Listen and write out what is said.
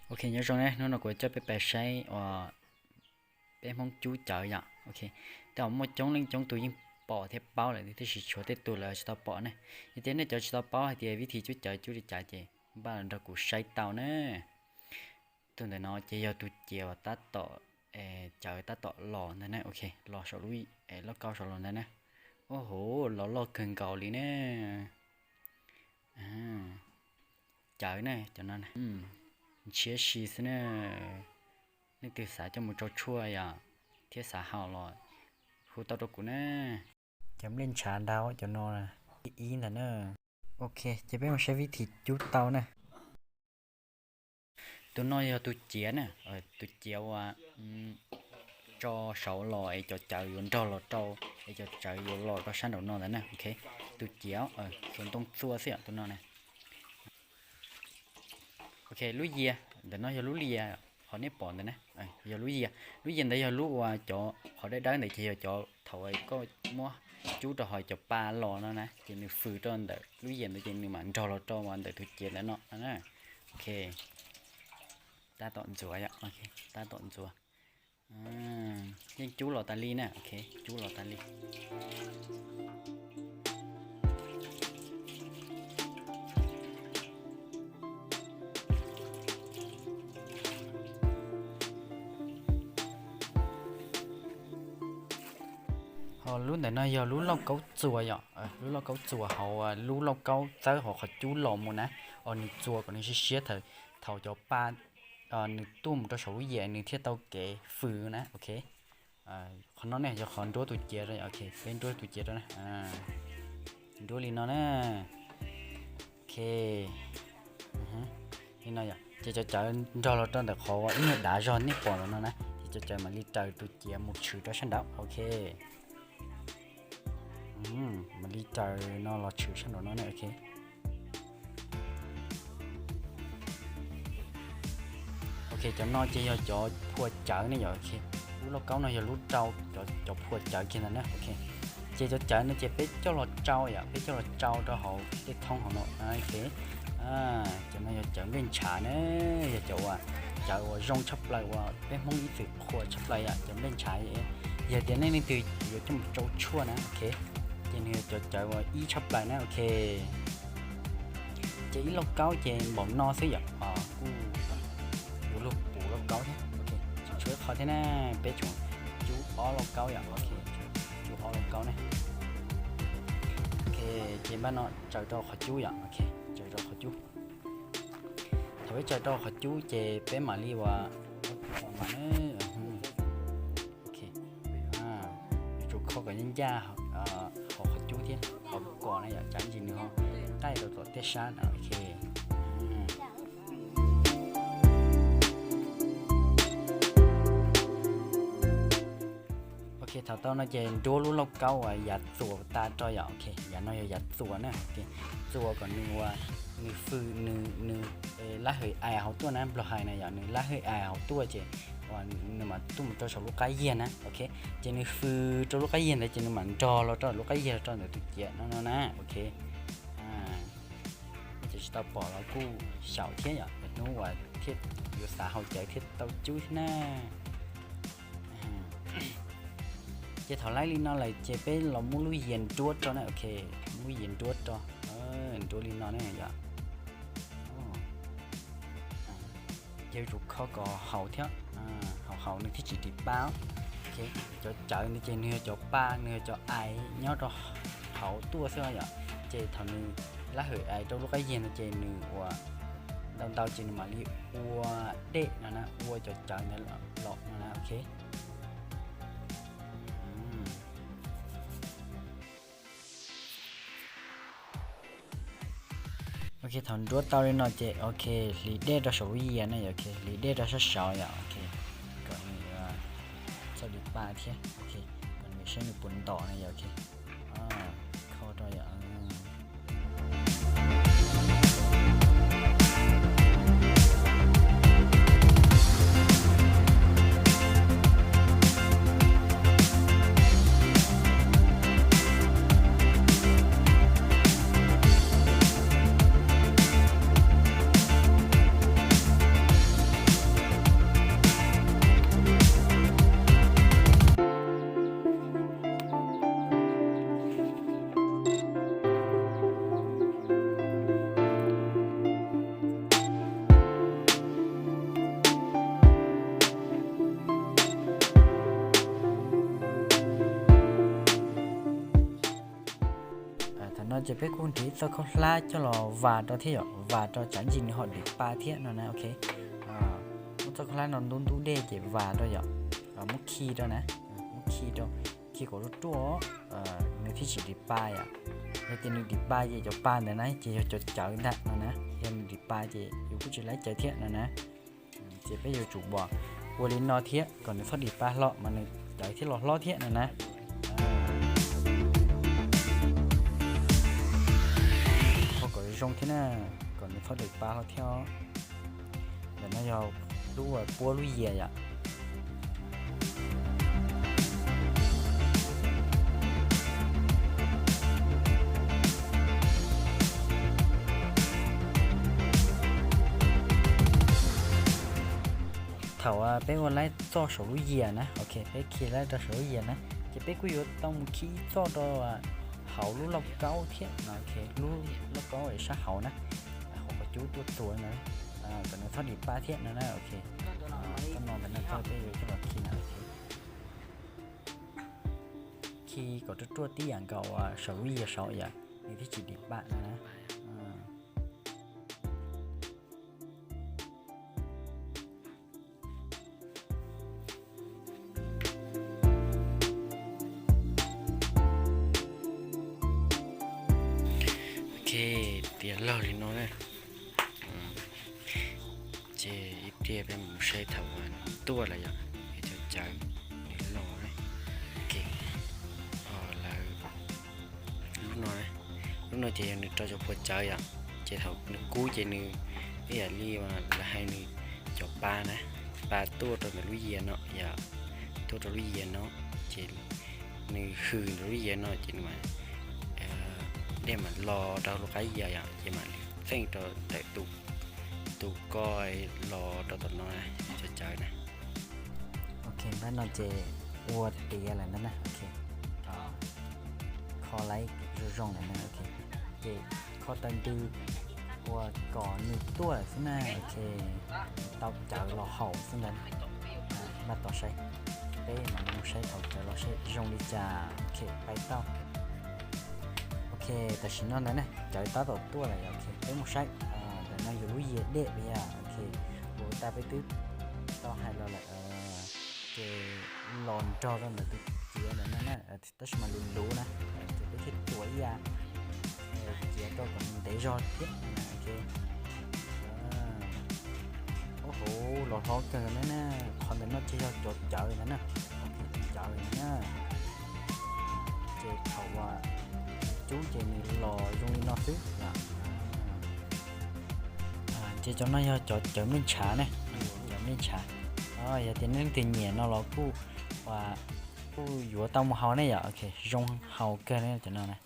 Ok, nyob zoo ne, hnub no kuv coj peb pais saib uas peb Hmoob cub cawv yom. Ok, tej zaum muaj coob leej coob tus yeej pom thiab paub lawm tiam sis tshuav tej tus lawv tsis tau pom ne. Yog tias nej cov tsis tau paub hais tias vib thi cub cawv cub li cas ces npaj los nrog kuv saib tau na. Tus ntawm no ces yog tus ciav uas tab tom, cawv tab tom los ntag na. Ok, los saum lub lauj kaub saud los ntag na. Ub hu, los loj kawg nkaus li na. Cawv na cov no, ntshiab si xwb na. Leej twg xav coj mus rau tshuaj yom, thiab xav haus los hu tau rau kuv na. Cov nplej ntshav ntau cov no, ib ib ntag na. Ok, ces peb mus saib vib thi cub tau na. Tus no yog tus ciav na, tus ciav uas tso saud los es cov cawv yuav nrog los rau, es cov cawv yuav los rau sab nraum no ntawd na. Ok, tus ciav xuas ntoo txua xwb yom tus no na. Ok, lub yias ntawm no yog lub yias, qhov nej pom ntawd na, yog lub yias. Lub yias ntawd yog lub uas cov qhov dawb dawb ntawd ces yog cov thaum koj muab cub rau hauv cov pa los no na ces nws fws rau ntawm lub yias ntawd ces nws mam nrog los rau ntawm tus ciav ntawd no na. Ok, tab tom ntxuav, tab tom ntxuav. Yeej cub los tas li na, ok, cub los tas li. Ho lub ntawm no yog lub lauj kaub txuas yom, lub lauj kaub txuas hauv lub lauj kaub txawb hauv qhov cub los mus na, os nws txuas kom nws siab siab thaum cov pa nws tuaj mus rau saum lub yias nws thiaj tau kev fws na. Ok, qhov no ne yog qhov nruab tus ciav rau, ok, peb nruab tus ciav rau na. Nruab li no na. Ok, li no yom, ces cov cawv nrog los rau ntawm qhov ib nyuag dav zog nej pom los no na, ces cov cawv mam li raws tus ciav mus tshwm rau sab nraud. Ok, mam li raws no los tshwm sab nraum no ne. Ok, cov no ces yog cov phua cawv ne yom. Lub lauj kaub no yog lub rau, cov phua cawv kiag ntag na. Ok, ces cov cawv no ces peb coj los tsau yom, peb coj los tsau rau hauv tej thoob hauv no. Cov no yog cawv nplej ntshav na, yog cov uas cawv uas zoo tshaj plaws uas peb Hmoob ib txwm qhuas tshaj plaws yom, cov nplej ntshav. Yog tias nej leej twg yuav coj mus rau tshuaj na, ok, ces nws yog cov cawv uas ib tshaj plaws na. Ok, ces ib lauj kaub ces npaum no xwb yom, kuj yuav luag puv lauj kaub thiab. Ok, tseem tshuav ib qho thiab na, peb tseem cub ob lauj kaub yom. Ok, cub ob lauj kaub ne. Ok, ces npaj no tsaws rau qhov cub yom. Ok, tsaws rau qhov cub. Thaum peb tsaws rau qhov cub ces peb mam li uas, ok, yuav tsum kho kom ncaj ncaj hauv qhov cub thiab hauv kom na yom, tsam ib ntsis nws ho nqaij rau tom tej sab na. Ok, ok, thaum tau no ces nruab lub lauj kaub uas yav txuas tas rau yom. Ok, yav no yog yav txuas na. Ok, txuas kom nws ua, nws fws, nws, nws lab hwm ais hauv tuaj na, nplog hais na yom, nws lab hwm ais hauv tuaj ces uas nws mam tuaj mus rau saum lub qab yiag na. Ok, ces nws fws rau lub qab yiag ntawd ces nws mam nrog los rau lub qab yiag los rau ntawm tus ciav no no na. Ok, nej cov tsis tau pom los kuj xyaum thiab yom, hnub uas thiaj yuav xav haus cawv thiaj tau cub thiab na. Ces thaum laib li no lawm ces peb los muab lub yias nruab rau na. Ok, muab lub yias nruab rau, nruab li no ne yom. Ces yuav tsum kho kom haum thiab, haum haum nws thiaj tsis ris pa. Ok, cov cawv ntawd ces nws yog cov pa, nws yog cov ais nyob rau hauv tuaj xwb yom. Ces thaum nws lab hwm ais rau lub qab yiag no ces nws ua ntau ntau ces nws mam li ua dej no na, ua cov cawv ntawd los no na. Ok, ok, thaum nruab tau li no ces ok, hliv dej rau saum lub yias na yom. Ok, hliv dej rau sab saud yom. Ok, kom nws txhob ris pa thiab. Ok, kom nws saib nws puas ntom na yom. Ok, kho rau yom. Ces peb kuj nrhiav ib txoj khaub hlab coj los vas rau thiab yom, vas rau tsam ntsis nws ho dim pa thiab no na, ok. Muab txoj khaub hlab no ntub ntub dej ces vas rau yom, muab khi rau na, muab khi rau, khi kom ruaj ruaj, nws thiaj tsis dim pa yom. Yog tias nws dim pa ces cov pa ntawd na ces yog cov cawv ntag no na, yog nws dim pa ces yus kuj tsis laib cawv thiab no na. Ces peb yuav tsum ua li no thiab kom nws txhob dim pa hlo mas nws cawv thiaj los hlob thiab no na. Kho kom zoo thiab na, kom nws txhob dim pa hlo thiab. Ntawm no yog lub uas puab lub yias yom. Thaum peb ua laib txoj saum lub yias na, ok, peb khi laib rau saum lub yias na, ces peb kuj yuav tau mus khi ib txoj rau hauv lub lauj kaub thiab no, ok, lub lauj kaub sab hauv na, hauv qhov cub tuaj txuas na, kom nws txhob dim pa thiab no na, ok. Txoj no ntawm no txog peb yuav coj los khi na, ok. Khi kom ruaj ruaj tib yam nkaus saum lub yias saud yom, nws thiaj tsis dim pa no na. Ok, tiav laug li no na. Ces ib pliag peb mus saib thaum uas nws tuaj lawm yom, es cov cawv nws los na. Ok, lawv lub no, lub no ces yog nws rau cov phua cawv yom, ces thaum nws kub ces nws ib yam li lawv hais nws cov pa na, pa tuaj rau ntawm lub yias no yom, tuaj rau lub yias no, ces nws hws ntawm lub yias no ces nws mam, dej mam los rau lub qab yias yom, ces mam li txeej rau ntawm tus ko los rau tom no na, cov cawv na. Ok, npab no ces ua tiav lawm ntag na, ok. Kho laib zoo zoo lawm na, ok. Ces kho taw ntws ua kom nws tuaj lawm xwb na, ok. Tau cawv los haus xwb ntag. Npaj tos saib, peb mam mus saib thaum cawv los saib zoo li cas, ok, pais tau. Ok, tam sim no ntawd na cawv tab tom tuaj lawm, ok, peb mus saib. Ntawm no yog lub yias dej yom, ok, ua tas peb twb tau hais los lawm, ces los nrog rau ntawm tus ciav ntawm no na, tab sis mas luv luv na, ces peb thiaj tuav ib yam ciav rau kom nws ntev zog thiab na, ok. Ub, hauv los hlob kawg na, qhov ntawm no ces yog cov cawv ntawd na, cov cawv ntawd na. Ces thaum uas cub ces nws los zoo li no xwb yom. Ces cov no yog cov cawv mej ntshav ne, cov mej ntshav. Yog tias nej leej twg nyiam no los kuj, kuj yuav tau mus haus ne yom, ok, zoo haus kawg ne cov no na.